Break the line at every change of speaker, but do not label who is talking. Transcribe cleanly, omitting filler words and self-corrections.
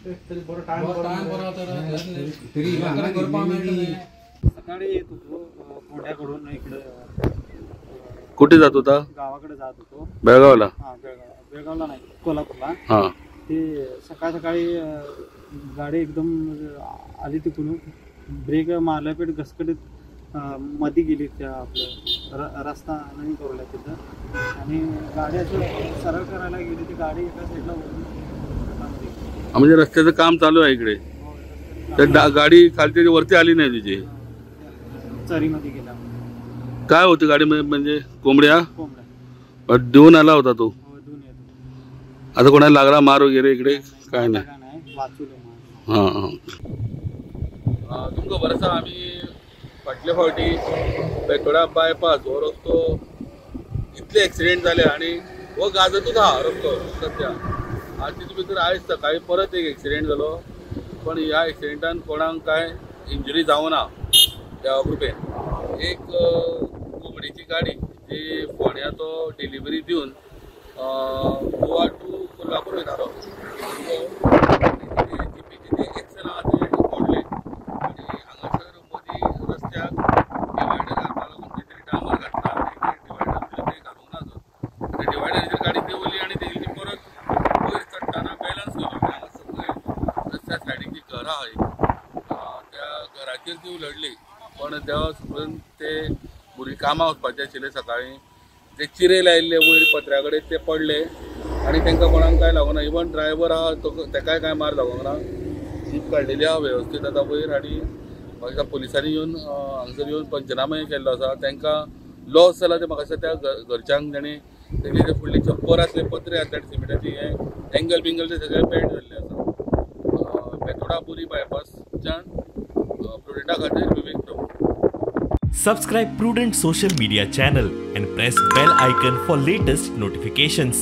बरो टायम बरो
सकाळी येत होतो फोंड्याकडून इकडे.
कुठे जात होता?
गावाकडे जात होतो.
बेळगावला?
हां, बेळगावला नाही, कोल्हापूरला.
हां,
ते सकाळ सकाळी गाडी एकदम आली तिकडून, ब्रेक मारल्यापेट घसकटीत मध्ये गेली त्या आपलं रस्ता नवीन करूला तिथं, आणि गाडी अशी सरळ करायला गेली ती गाडी एका साईडला वळून.
म्हणजे रस्त्याचं काम चालू आहे इकडे, तर गाडी खालती वरती आली नाही तुझी?
चरीमध्ये गेला.
काय होतं गाडीमध्ये? म्हणजे कोंबड्या देऊन आला होता तो? आता कोणाला लागला मार वगैरे इकडे? काय नाही. हां हां, तुमकां खबर आसा आमी फाटले फावटी बेतोडा बायपास हो रस्तो इतले एक्सिडेंट जाले आनी हो गाजतूच आहा रस्तो सद्या. आनी तितून भितर आयज सकाळी परत एक एक्सिडेंट जालो, पण ह्या एक्सिडेंटान कोणाक कांय इंजुरी जावना देवा कृपेन. एक कोंबडीची गाडी जी फोंड्या तो डिलिव्हरी दिवन गोवा टू कोल्हापूर वयतालो, जीपीचे ते एक्सेल आहा ते पडले आनी हांगासर मदीं रस्त्याक डिवायडर घालपा लागून खंय तरी डांबर घातला आनी डिवायडर ते घालूंक ना अजून. ते डिवायडराचेर गाडी देंवली आनी तेजी ती परत वयर चडटना बॅलन्स केलो. हांगा सगळे रस्त्या सायडीक जी घरां आहा त्या घराचेर ती उलटली, पण देवा सुकून ते भुरगीं कामां वचपाचें आशिल्लें सकाळीं, ते चिरे लायिल्ले वयर पत्र्या कडेन ते पडले आनी तांकां कोणाक कांय लागूना. इवन ड्रायव्हर आहा तो तेकाय कांय मार लागूंक ना. जीप काडलेली आहा वेवस्थीत आतां वयर, आनी म्हाका पुलिसांनी येवन हांगसर येवन पंचनामाय केल्लो आसा. तांकां लॉस जाला ते म्हाका दिसता त्या घरच्यांक, ताणें तेजे जे फुडले छप्पर आसले पत्रे आसले सिमेंटाचे हे एंगल बिंगल ते सगळे पेंट जाल्ले आसा. बेतोडा बोरी बायपासच्यान प्रुडंटा खातीर विवेक Prabhu.
Subscribe Prudent Social Media channel and press bell icon for latest notifications.